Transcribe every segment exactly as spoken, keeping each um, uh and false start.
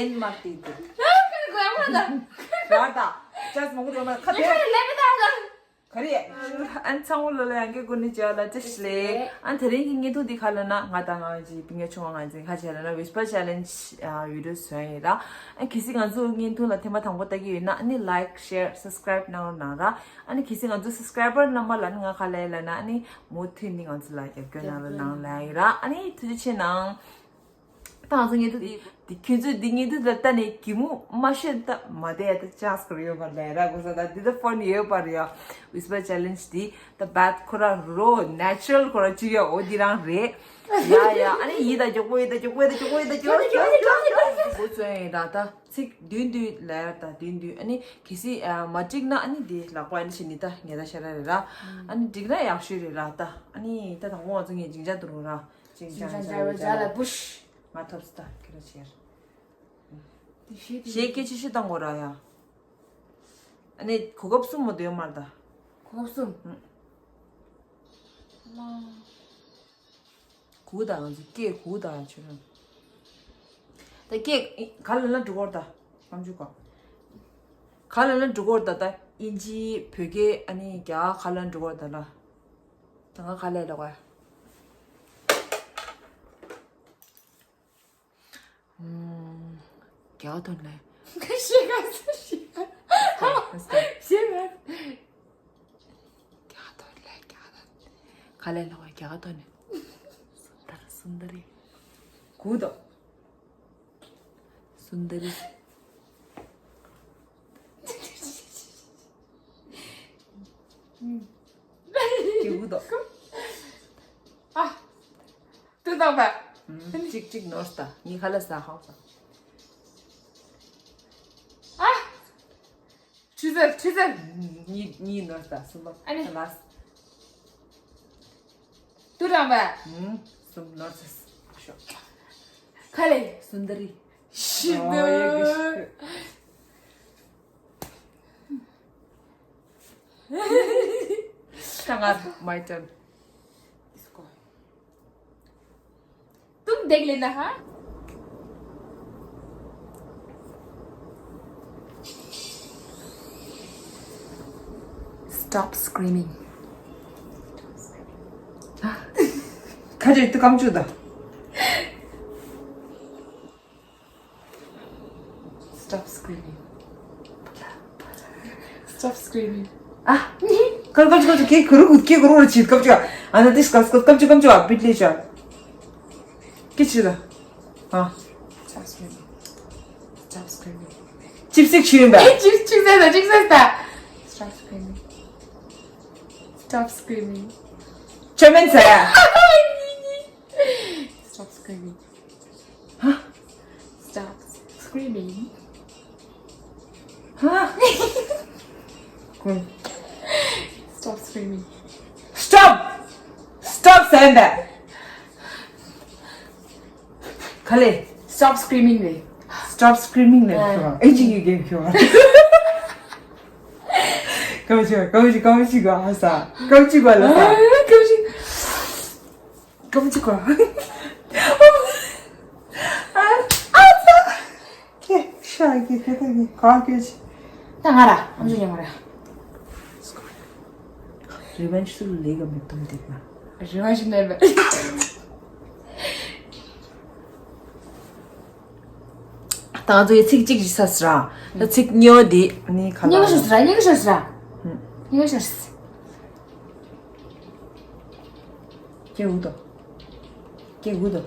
ཨེན་མ་ཏི་ཏི། ར་ད། ཅས་མང་པོ་ཡོད་མ་ཁ་དེ། ག་རེ། ཨན་ཚང་མ་ལོ་ལ་ཡང་གི་གུན་ནི་ཅ་ལ་ཅི་ཤི་ལེ། ཨན་དེ་རིང་གི་བརྙན་ཐུང་འདི་ག་ལ་ན་ང་དང་ང་གི་པིང་ཡ་ཆུང་བ་ང་འཛིན་ཁ་ཆེ་ལ་ན་Whisper Challenge video བཟོས་ཡིན་ར། ཨན་གལ་སྲིད་ང་ཚོ་བརྙན་ཐུང་ལ་ཐེངས་མ་དང་པོ་ལྟ་གི་ཡོད་ན་ཨ་ནི་like share subscribe གནང་རོགས་གནང་ར། ཨ་ནི་གལ་སྲིད་ང་ཚོ་subscriber རྣམ་པ་ལ་ནི་ང་ག་ལ་ཡིན་ལ་ན་ཨ་ནི་མུ་མཐུད་ནི་ང་ཚོ་ལ་རྒྱབ་སྐྱོར་གནང་རོགས་གནང་ལ་ཡིན་ར། ཨ་ནི་ཐུགས་རྗེ་ཆེ་གནང་། ད་ང་ཚོ་བརྙན་ཐུང་འདི་འདི་ཁྱོད་ཚོས་འདི་བརྙན་ཐུང་འདི་ལྟ་ནས་གད་མོ་མ་ཤོད་ད་མ་བསྡད་ད་chance ཁོ་ར་ཡོད་པ་རེད་ར། གོ་ས་ད་འདི་ད་fun ཡོད་པ་རེད་ཡ། Whisper Challenge འདི་ད་bad ཁོ་ར་རོ་natural ཁོ་ར་ཅི་ཡ་འོ་འདི་རང་རེད། ཡ་ཡ་ཨ་ནི་ཡིད་ད་མགྱོགས་པོ་ཡིད་ད་མགྱོགས་པོ་ཡིད་ད་མགྱོགས་པོ་ཡིད་ད་མགྱོགས་པོ་ཡིད་ད་མགྱོགས་པོ་ཡིད་ད་མགྱོགས་པོ་ཡིད་ད་མགྱོགས་པོ་ཡིད་ད་མགྱོགས་པོ་ད་ཚིག་བདུན་བདུན་ལ་ཡ་ད་བདུན་བདུན་ཨ་ནི་གལ་སྲིད་མ་འགྲིག་ན་ཨ་ནི་འདི་ལག་པ་ཨ་ནི་བྱེད་ནི་ད་ངེས་ད་ཤ་ར་རེད་ར། ཨ་ནི་འགྲིག་ན་ཡག་ཤོས་རེད་ར། ད་ཨ་ནི་ད་དང་པོ་ང་ཚོ་ངས་ཅིང་ཅང་དུ་རུང་ར། ཅིང་ཅང་ཅང་ཅང་རེ་ཅང་ལ་བུཤ། ང་ཐོབ་སི་ད་ཁྱེད་ར་ཆེར། ཞེས་སྐད་ཆ་ཤི་བཏང་གོ་ར་ཡ། ཨ་ནི་གོ་སྐབས་གསུམ་མོ་དོན་མར་ད། གོ་སྐབས་གསུམ། གུ་ད་ང་ཚོ་སྐད་གུ་ད་ཆུ་རང་། ད་སྐད་ག་ལ་ལ་འགྲོ་གོ་ར་ད། ཀམ་ཆུ་ག་ག་ལ་ལ་འགྲོ་གོ་ར་ད་ད་ཨིན་ཇི་བོད་སྐད་ཨ་ནི་རྒྱ་ག་ལ་འགྲོ་གོ་ར་ད་ལ། ད་ང་ག་ལ་ལ་གོ་ཡ། རྒྱ་གར་ཐོན་ལེ། ཤེས་ག་ཤེས་ག་ཤེས་ག་རྒྱ་གར་ཐོན་ལེ་རྒྱ་གར་ཐོན། ག་ལེ་ལོ་རྒྱ་གར་ཐོན་ནས། སུན་དར་སུན་དར་རི། གུ་དོ། སུན་དར་རི། སྐྱེ་བུ་དོ། ཨ། ཏུ་དང་བ། ཅིག་ཅིག་ནོར་ས་ད་ངའི་ཁ་ལ་ས་ཧོ་ས། ཨ། ཆུ་ཟེར་ཆུ་ཟེར། གཉིས་གཉིས་ནོར་ས་གསུམ་པ་ཨ་ནི། ལ་ས། ཏུ་དང་བ། གསུམ་ནོར་ས་ཤོ། ཁ་ལེ། སུན་དར་རི། ཤི་ཨོ་ཡེ་གི་དུ། ཤི། ད་ང་my turn། དུང་དེག་ལེ་ན་ཧ། Stop screaming. ཁ་ཅིག་ཏུ་ཀམ་ཅུ་ད། Stop screaming. Stop screaming. ཨ། ཀམ་ཀམ་ཀམ་ཀི་ཀུ་རུ་ཀི་ཀུ་རུ་ཅི་ཀམ་ཅུ། ཨ་ན་ཏིས་ཀམ་ཀམ་ཀམ་ཅུ་ཀམ་ཅུ་ཨ་བིད་ལེ་ཅུ། ཀི་ཅི་ད། ཨ། Stop screaming. Stop screaming. ཅིབ་སིག་ཆི་ཡིན་པ། ཅིག་ཅིག་ཟེར་ད་ཅིག་ཟེར་ད། Stop screaming. Stop screaming. ཅོ་མེན་ཟེར། Stop screaming. Stop screaming. Stop screaming. Stop! Stop saying that. ག་ལེ། Stop screaming རེད། Stop screaming ལེ། ཨ། ཨེ་ཅི་གི་གེམ་ཁྱོ། ཀམ་ཅི་ཀམ་ཅི་ཀམ་ཅི་ག་ཧ་ས། ཀམ་ཅི་ག་ལ་ས། ཀམ་ཅི། ཀམ་ཅི་ག་ཨ་ཨ་ས། ཁྱེད་ཤ་གི་ཁྱེད་ཀྱི་ག་ཁྱོད་ཅི། ད་ང་ར་ཨམ་ཅི་ཉམས་ར། རི་ཝེན་ཇི་སུ་ལས་ཀ་མི་གཏོང་དེ་ན། རི་ཝེན་ཇི་ནེ་བར། ད་ང་ཚོ་ཡི་ཚིག་གཅིག་ཞིག་ས་སི་ར། ད་ཚིག་སྨྱོ་འདི་ནི་ག་ལ། སྨྱོ་ཤོར་སི་ར་སྨྱོ་ཤོར་སི་ར། སྨྱོ་ཤོར་སི། སྐྱེ་འུ་དོ། སྐྱེ་འུ་དོ།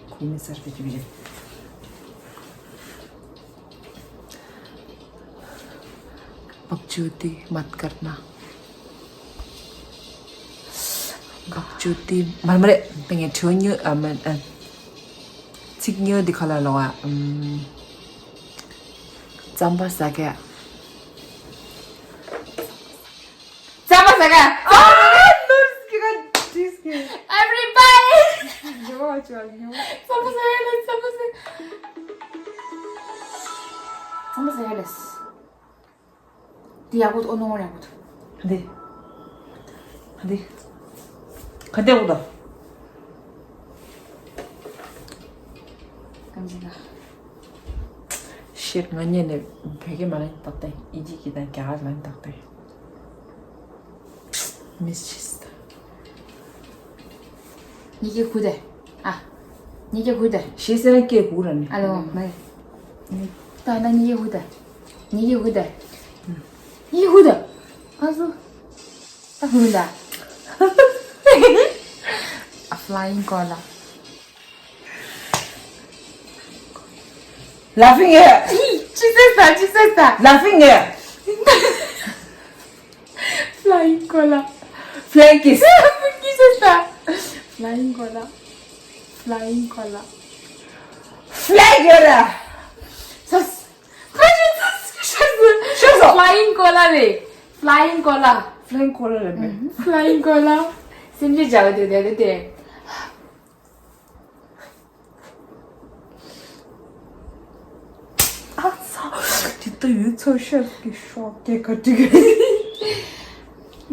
ཁུ་མི་སར་པེ་ཅུ་རེ། बकचोदी मत करना। बकचोदी མར་མ་རེད། ད་ངས་དྲི་བ་སྨྱོ་ཨ་མ་ཨ། ཚིག་སྨྱོ་འདི་ག་ལ་ལོ་ཨ། ཨམ། རྩམ་པ་ཟ་ག་རྩམ་པ་ཟ་ག་ཨ། ནོར་སི་ཀི་ག་ཏིས་ཀི། Everybody. ཉོ་བ་ཅོ་ཉོ། རྩམ་པ་ཟ་ཡ་ལེ་རྩམ་པ་ཟ། རྩམ་པ་ཟ་ཡ་ལེ། འདི་ཡག་པོ་འདུག་ཨོ་ནོ་ཡག་པོ་འདུག་འདི། འདི། ག་འདི་ཡག་པོ་འདུག་ཀམ་ཅི་ག་ཤེད། ང་གཉིས་ནས་བོད་སྐད་མ་ལན་ཏག་ཏག་ཨིན་ཇི་སྐད་དང་རྒྱ་གར་ལན་ཏག་ཏག་མི་ཤེས་ད། ཉི་གེ་ཧུ་དེ། ཨ། ཉི་གེ་ཧུ་དེ། ཤེས་ཟེར་ན་སྐད་གུག་ར་ནི། ཨ་ལོ་མེ། ད་ན་ཉི་གེ་ཧུ་དེ། ཉི་གེ་ཧུ་དེ། ཉི་གེ་ཧུ་དེ། ཨ་སུ། ད་ཧུ་ད། A flying koala. Laughing air. ཅི་ཟེར་ད། ཅི་ཟེར་ད། Laughing air. Flying koala. Flying kiss. ཅི་ཟེར་ད། Flying koala. Flying koala. Flying koala. ཤེས་སོང་། Flying koala རེད། Flying koala. Flying koala རེད་པས། Flying koala. སེམས་ཅན་བྱ་བ་དེ་དེ་དེ། ཨ་ཚ། དེ་ལྟ་ཡོད་ཚོ་ཤར་གི་ཤོག་སྐད་ག་ཏི་གི།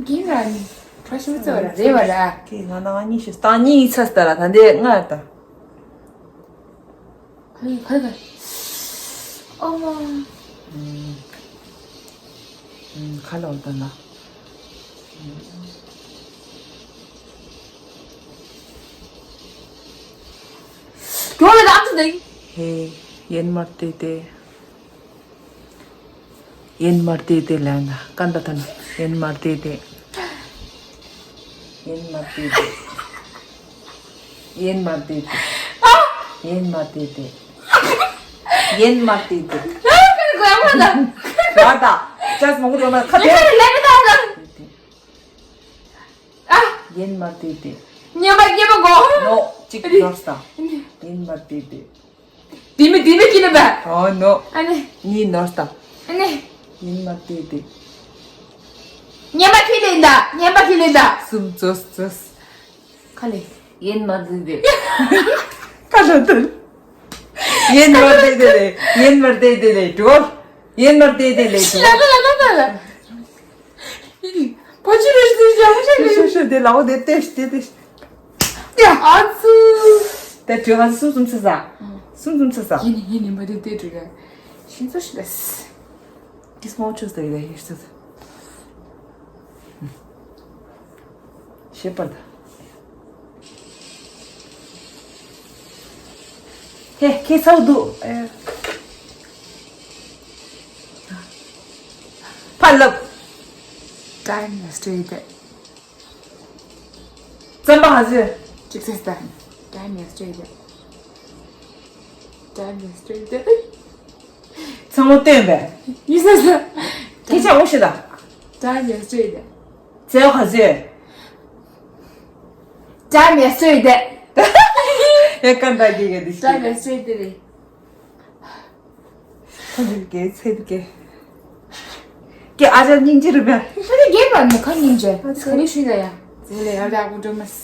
གིན་ར་ནི། བཀྲ་ཤིས་བདེ་ལེགས་རེད་བ་ར། ཀི་ང་ན་གཉིས་ཤིག་སྟག་གཉིས་ཚ་སྟ་ར་ད་འདི་ང་ད། ཧེ་ཧེ་ཧེ། ཨོ་མ། ཁ་ལོ་ད་ན། ཀྱོ་ལ་ད་ཨ་ཙི་ནི། ཧེ། ཡན་མར་ཏེ་ཏེ། ཡན་མར་ཏེ་ཏེ་ལན་ད་ཀན་ད་ཐན། ཡན་མར་ཏེ་ཏེ། ཡན་མར་ཏེ་ཏེ། ཡན་མར་ཏེ་ཏེ། ཡན་མར་ཏེ་ཏེ། ཡན་མར་ཏེ་ཏེ། ང་ད། ཅས་མང་པོ་ཡོད་ན་ཁ་དེ། ཡན་མར་ཏེ་ཏེ། ཉན་པ་ཉན་པ་གོ། ནོ། གཅིག་ནོར་སྟ། ཡན་མར་ཏེ་ཏེ། དེ་མི་དེ་མི་ཀི་ནི་པ། ཨོ་ནོ། ཨ་ནི། གཉིས་ནོར་སྟ། ཨ་ནི། ཡན་མར་ཏེ་ཏེ། ཉན་པ་ཁི་ལེན་ད། ཉན་པ་ཁི་ལེན་ད། གསུམ་ཙོས་ཙོས། ཁ་ལེ། ཡན་མར་ཏེ་ཏེ། ཁ་ལོ་ཏུ། ཡན་མར་ཏེ་ཏེ་ལེ། ཡན་མར་ཏེ་ཏེ་ལེ་ཏོ། ཡན་མར་ཏེ་ཏེ་ལེ་ཏོ། ལ་ལ་ལ་ལ་ལ། ཡིན། ཕོ་ཆུ་རེ་ཞིག་ཞིག་ཞིག་ཞིག་ཞིག་ཞིག་དེ་ལའོ་དེ་ཏེ་ཏེ་ཏེ། ཡ། ཨ་ཙི། དེ་དྲི་བ་གསུམ་གསུམ་ཚེ་ས། གསུམ་གསུམ་ཚེ་ས། ཡིན་ཡིན་ཡིན་པ་དེ་ཏེ་དྲི་ག་ཤིན་ཙོ་ཤི་ལ་སི། དེ་སྨོ་ཆུ་ས་ཡི་ལ་ཡི་ཤི་ས། ཤེས་པར་ད། ཧེ་ཁྱེད་ཚ་བོ་འདུག་ཨེ། ཕར་ལབ། Time yesterday. རྩམ་པ་ག་ཚོད། གཅིག་ཚེ་ད། Time yesterday. Time yesterday. ཚང་མ་སྟོན་པས། ཡིན་ས་ས། ཁྱེད་ཅག་འོ་ཤི་ད། Time yesterday. ཚེ་བ་ག་ཚོད། Time yesterday. ཡ་ཀན་ད་གི་གི་དི་ཤི། Time yesterday རེད། ཚེ་འདི་གི་ཚེ་འདི་གི། ཀྱེ་ཨ་ཅག་སྙིང་རྗེ་རུ་མེད། ཁྱོད་ཀྱི་རྒན་པ་ནི་ཁ་སྙིང་རྗེ། ཨ་ཙི། ག་རེ་ཞུས་ད་ཡ། ཟེར་ལེ་ཡར་ལ་ཨ་ཁུ་འགྲོ་མ་སི།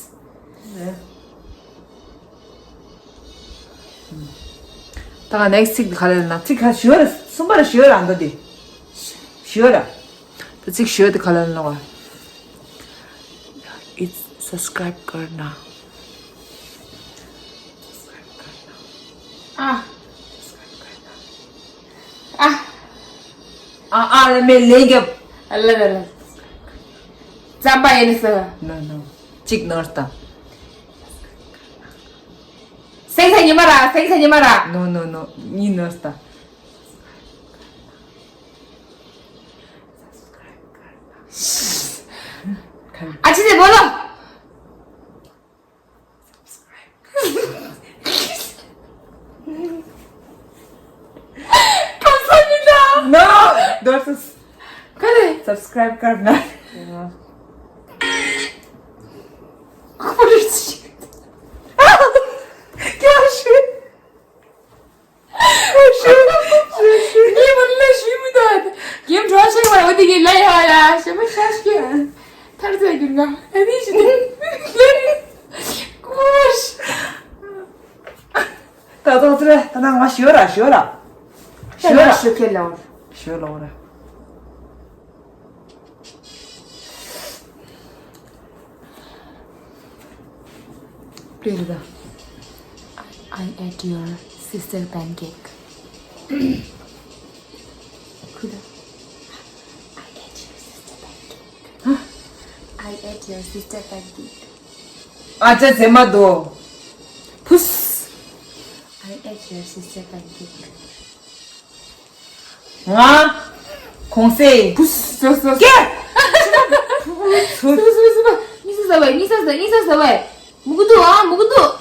ད་ག་next ཚིག་འདི་ག་ལེ་ན་ཚིག་ག་ཞུ་ར་གསུམ་པ་ར་ཞུ་ར་འདོ་དེ། ཞུ་ར། ད་ཚིག་ཞུ་དེ་ག་ལེ་ན་ལོ། It's subscribe करना. Subscribe करना. ཨ། Subscribe करना. ཨ། ཨ་ཨ་ལ་མེ་ལེན་རྒྱབ། ཨ་ལ་ལ་ལ། རྩམ་པ་ཡིན་ས། No no. གཅིག་ནོར་ད། སེང་ས་ཉི་མ་ར་སེང་ས་ཉི་མ་ར། No no no. གཉིས་ནོར་ད། ཨ་ཅི་དེ་བོ་ལོ། ཁམས་ས་མི་འདྲ། No. Don't sus- ག་རེ། Subscribe करना. ཁོ་རེ་ཅི། ཀྱ་ཤི། ངས་མ་ལ་ཞུས་མི་འདུག་གེམ་འགྲོ་ཆེན་པ་འོ་དེ་གི་ལ་ཡ་ཡ་ཞེ་མ་ཤ་ཤི། ཐར་ཚད་གྱུར་ང་ཨ་ནི་ཞི་ནི་ལེ་རི་ཀུ་ཤི། ད་ཐོག་ཚེ་ད་ན་ང་ཞོ་ར་ཞོ་ར་ཞོ་ར་ཞོ་ཁེ་ལ་ཞོ་ལ་ར། Play the I ate your sister pancake. Your sister pancake. ཨ་ཅག་ཟེར་མ་འདུག་ཕུས། I ate your sister pancake. ང་གོང་སེ། ཕུས། སོ་སོ་སོ། ཀེ། སོ་སོ་སོ། ཉི་ས་ཟ་བའི་ཉི་ས་ཟ་ཉི་ས་ཟ་བའི། མུ་གུ་འདུག་ཨ་མུ་གུ་འདུག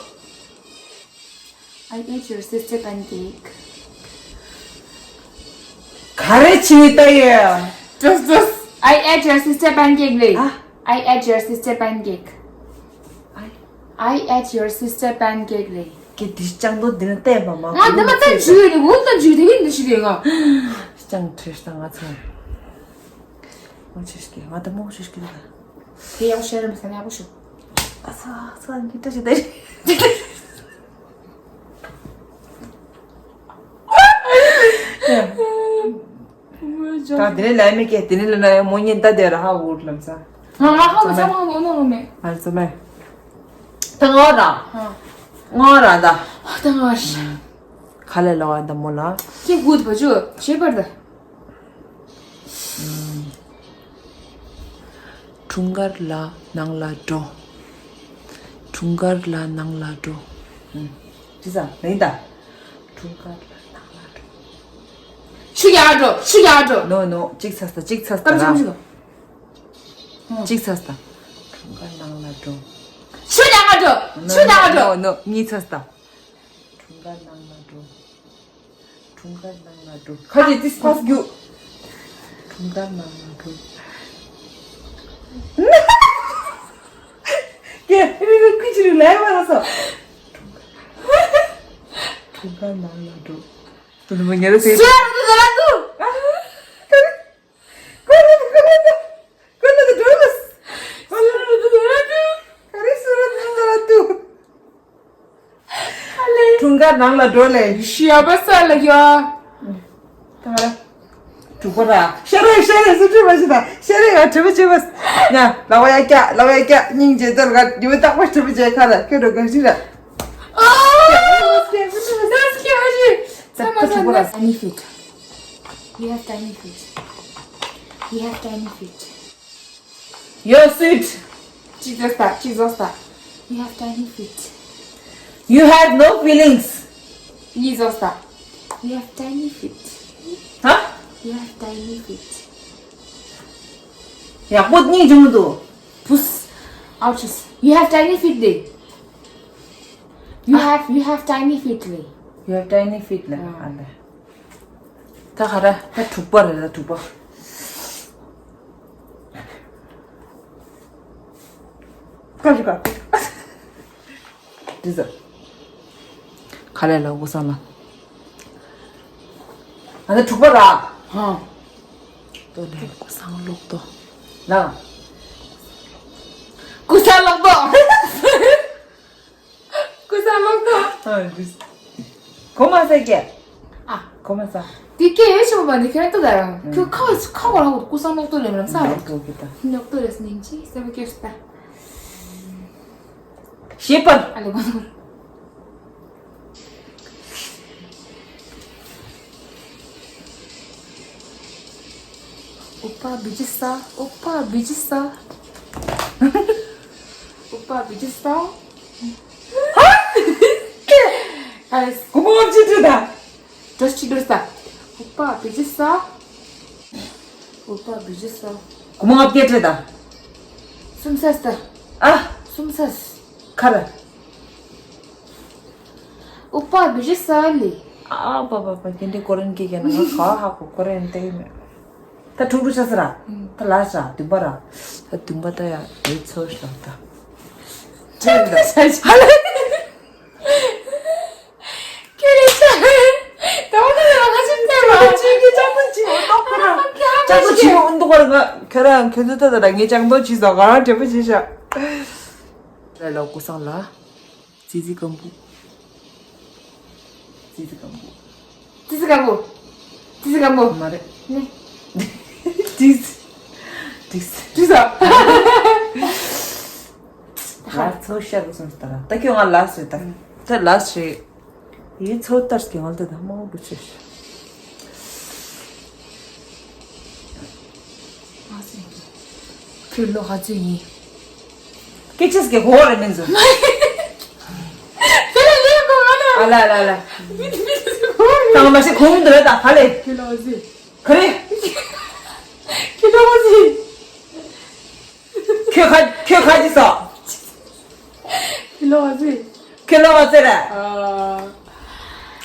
I ate your sister pancake. ག་རེ་བྱེད་ད་ཡོད། ཏོས་ཏོས། I ate your sister pancake རེད། ཨ། I ate your sister pancake. I ate your sister pancake རེད། ཀྱེ་དེ་ལྕགས་རྡོ་འདི་ན་བལྟས་པ་མ། ང་འདི་མ་བལྟས་བྱུས་ཡོད་རེད། འོ་ད་བྱུས་དེ་གིན་འདི་ཞིག་རེད་ང་། ལྕགས་ཁྲེས་ད་ང་ཚོ། ང་ཆེ་ཤི་ང་ད་མོ་ཆེ་ཤི་ད། དེ་ཡག་ཤེས་རེད་མི་ས་ན་ཡག་པོ་ཤོད། ཨ་ཚ་ཚ་འདི་ད་ཞིག་ད། ད་དེ་ནས་ལས་མི་སྐད་དེ་ནས་ལ་ན་ཡང་མོ་ཉིན་ད་དེ་ར་ཧ་འུར་ལམ་ས། ང་ང་ཧ་མ་ཆ་མ་འོ་ནོ་རོ་མེ། ཨ་ཙི་མེ། ད་ང་ར། ང་ར་ད། ད་ང་ཤ། ཁ་ལས་ལ་བ་ད་མོ་ལ། ཁྱེད་གུད་བ་ཅུ་ཤེས་པར་ད། འཁྲུངས་སྐར་ལ་ནང་ལ་འགྲོ། འཁྲུངས་སྐར་ལ་ནང་ལ་འགྲོ། ཅི་ཟ་ལེན་ད། འཁྲུངས་སྐར་ལ་ནང་ལ་འགྲོ། ཤུ་ཡ་འགྲོ་ཤུ་ཡ་འགྲོ། ནོ་ནོ་གཅིག་ཚ་ས་གཅིག་ཚ་ས་ཀམ་ཆུམ་ཤུ། གཅིག་ཚ་ས། འཁྲུངས་སྐར་ནང་ལ་འགྲོ། ཤུ་ཡ་འགྲོ་ཤུ་ཡ་འགྲོ། ནོ་ནོ་གཉིས་ཚ་ས། འཁྲུངས་སྐར་ནང་ལ་འགྲོ། འཁྲུངས་སྐར་ནང་ལ་འགྲོ། ཁ་ཅིག་ཏིས་ཕ་སྒྱུ། འཁྲུངས་སྐར་ནང་ལ་འགྲོ། ཀྱེ་རི་རི་ཁུ་ཅི་རི་ལས་མ་ར་སོ། འཁྲུངས་སྐར་ནང་ལ་འགྲོ། དུ་ནུ་མ་ཉེ་ར་སེ། སུ་ར་དུ་དུ་ར་དུ། ཀོ་ལ་དུ་ཀོ་ལ་དུ། ཀོ་ལ་དུ་འགྲོ་ལ། ཀོ་ལ་དུ་དུ་ར་དུ། ཀ་རི་སུ་ར་དུ་དུ་ར་དུ། འཁྲུངས་སྐར་ནང་ལ་འགྲོ་ལེ། ཞི་ཡ་པ་ས་ལ་ཡོ། ད་ང་ར། དྲུག་པ་ར། ཤ་རེ་ཤ་རེ་སུ་ཁྲིད་པ་ཞིག་དང་ཤ་རེ་ཡ་ཁྲིད་པ་བྱེད་པ། ཡ་ལ་བ་ཡ་ཀྱ་ལ་བ་ཡ་ཀྱ་སྙིང་རྗེ་ཙར་ག་ཉི་མ་རྟག་པ་ཁྲིད་པ་བྱེད་ཁ་ར་ཁྱོད་འགྲོ་ག་ཞིག་ར། That's cute. Tiny feet. You have tiny feet. You have tiny feet. You're sweet. ཅི་ཟོས་ད། ཅི་ཟོས་ད། You have tiny feet. You have no feelings. གཉིས་ཟོས་ད། You have tiny feet. ཧ། You have tiny feet. ཡག་པོ་གཉིས་བྱུང་འདུག་ཕུས། Ouches. You have tiny feet དེ། You have, you have tiny feet རེད། You have tiny feet ལ་ཨ་ལ། ད་ག་ར་ད་དྲུག་པ་རེད་ད་དྲུག་པ། ཀ་ཞུ་ཀ་དྲི་ཟ། ག་ལས་ལ་སྐུ་སང་ལ། ཨ་ད་དྲུག་པ་ར། ཧ། ཏོ་ལས་སྐུ་སང་ལོག་ཏོ། ལ། སྐུ་སང་ལོག་ཏོ། ཀུ་ས་མང་ཏོ། ཨ་འདུས། གོ་མ་ས་ཀྱེ། ཨ། གོ་མ་ས། དེ་ཀྱེ་ཡོད་ཆོག་པ་འདི་ཁྱེད་ཏོ་ད་རང་ཁྱོད་ཁ་ཁ་གོ་རང་ཀུ་ས་མང་ཏོ་ལེམ་རང་ས་རང་། ཏོ་ཀྱེ་ད། ཉོག་ཏོ་རེས་ནིང་ཅི་སེ་བ་ཀྱེ་ཤི་ད། ཤེས་པར། ཨ་ལེ་གོ་ཏོ། ཨོ་པ་བི་ཇི་ས། ཨོ་པ་བི་ཇི་ས། ཨོ་པ་བི་ཇི་ས། ཨ་ལེ། གོ་མ་ཅི་ཅི་ད། ཏོས་ཅི་ཏོས་ད། ཨོ་པ་བི་ཇི་ས། ཨོ་པ་བི་ཇི་ས། གོ་མ་ང་བརྒྱད་སྤྲད་ད། གསུམ་ཚས་ད། ཨ། གསུམ་ཚས། ཁ་ར། ཨོ་པ་བི་ཇི་ས་ལི། ཨ་པ་པ་པ་ཀེན་ཏི་ཀོ་རེན་ཀི་ཀེན་ང་ཁ་ཧ་གོ་ཀོ་རེན་ཏེ་མེ། ད་ཁྲུང་ཁྲུང་ཆ་ས་ར། ད་ལ་ཤ་བདུན་པ་ར། ད་བདུན་པ་ད་ཡ་དེ་ཚོ་ཤ་ད། ཧ་ལེ། ཁྱོད་རེ་ཆ། ད་བ་ད་ར་ང་ཅིག་ཏེ་ར། ཅིག་གི་ཅང་ཏུ་ཅིག་འོ་ཏོག་ཁོ་ར། ཅང་ཏུ་ཅིག་འོ་འདུག་ག་ར་ང་ཁྱོད་ར་ཁྱོད་ཚོ་ད་ད་ར་ངས་ཅང་ཏུ་ཅིག་ཟ་ག་ར་འབྲས་བུ་ཅིག་ཤ། ལ་ལ་ཀུ་སང་ལ། ཙི་ཙི་སྐམ་པོ། ཙི་ཙི་སྐམ་པོ། ཙི་ཙི་སྐམ་པོ། ཙི་ཙི་སྐམ་པོ། མ་རེད། ནི། ཙི་ཙི། ཙི་ཙི། ཙི་ཙི། ལ་ཚོ་ཤ་རུ་སོང་ད་ར། ད་ཁྱོད་ང་ལ་སོད་ད། ད་ལ་སོད། ཡི་ཚོ་ལྟར་གྱི་ངལ་དུ་དང་མང་པོ་ཆེ་ཤ། ཁྱོད་ལོ་ག་ཚོད་ཡིན། སྐད་ཆ་ཟེར་གོ་རེ་མིན་ཟེར། དེ་ལ་ལས་གོ་མ་ན། ཨ་ལ་ལ་ལ། མི་དེ་མི་དེ་གོ་རེ། ད་ང་མ་ཤེས་གོ་མི་འདུག་ད་ཧ་ལས། ཁྱོད་ལོ་ཟེར། ག་རེ། ཁྱོད་ལོ་ཟེར། ཁྱོད་ཁ་ཁྱོད་ཁ་ཅི་སོ། ཁྱོད་ལོ་ཟེར། ཁྱོད་ལོ་ཟེར་ར། ཨ།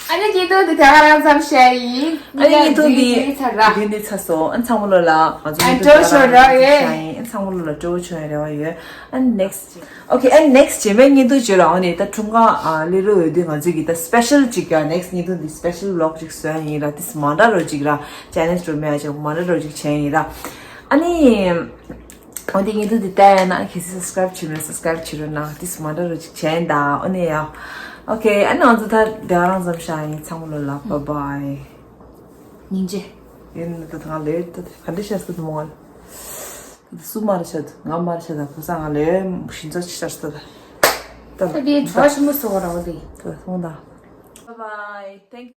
ཨ་ནི་བརྙན་ཐུང་འདི་དེ་ག་རང་ཙམ་བཤད་ཡིན། ཨ་ནི་བརྙན་ཐུང་འདི་འདི་ཚར་ར། འདི་འདི་ཚར་སོང་། ཨ་ཚང་མ་ལོ་ལ་ང་ཚོ་ཨ་བརྙན་ཐུང་འདི་དེ་ག་རང་ཙམ་བཤད་ཡིན། ཨ་ཚང་མ་ལོ་ལ་སྤྲོ་བོ་བྱུང་ཡ་རེ་བ་ཡོད། ཨ་next ཨོ་ཁེ། ཨ་next རྗེས་མའི་བརྙན་ཐུང་བརྗོད་ལ་འོ་ནི་ད་འཁྲུངས་སྐར་ཨ་སླེབས་རོགས་ཡོད་དུས་ང་ཚོས་ཀྱི་ད་special ཅིག་ཡ་next བརྙན་ཐུང་འདི་special vlog ཅིག་བཟོ་ཡ་ཡིན་ར། དེ་མ་འདྲ་རོ་ཅིག་ར་challenge རོ་མེད་ཡ་ཅིག་མ་འདྲ་རོ་ཅིག་བྱས་ཡིན་ར། ཨ་ནི། འོ་དེ་བརྙན་ཐུང་འདི་ལྟ་ཡ་ན་གལ་སྲིད་subscribe བྱེད་མེད་subscribe བྱེད་རོགས་གནང་། དེ་མ་འདྲ་རོ་ཅིག་བྱས་ཡིན་ད། ཨོ་ནི་ཡ། ཨོ་ཁེ། ཨ་ནི་ང་ཚོ་ད་དེ་ག་རང་ཙམ་བཤད་ཡིན། ཚང་མ་ལོ་ལ་bye bye། སྙིང་རྗེ། ཡིན་ད་ད་ང་ལས་ད་ག་འདྲ་བཤད་སོང་མོ་ང་ལ། སུ་མར་ཆད་ང་མར་ཆད་ད་ཁོ་ས་ང་ལས་ཤིན་ཙག་ཅི་ཤར་སོང་ད། ད་དེ་གྲོགས་ཞིམ་པོ་སོགས་ར་བ་དེ། ད་སོང་ད། Bye bye. Thank you.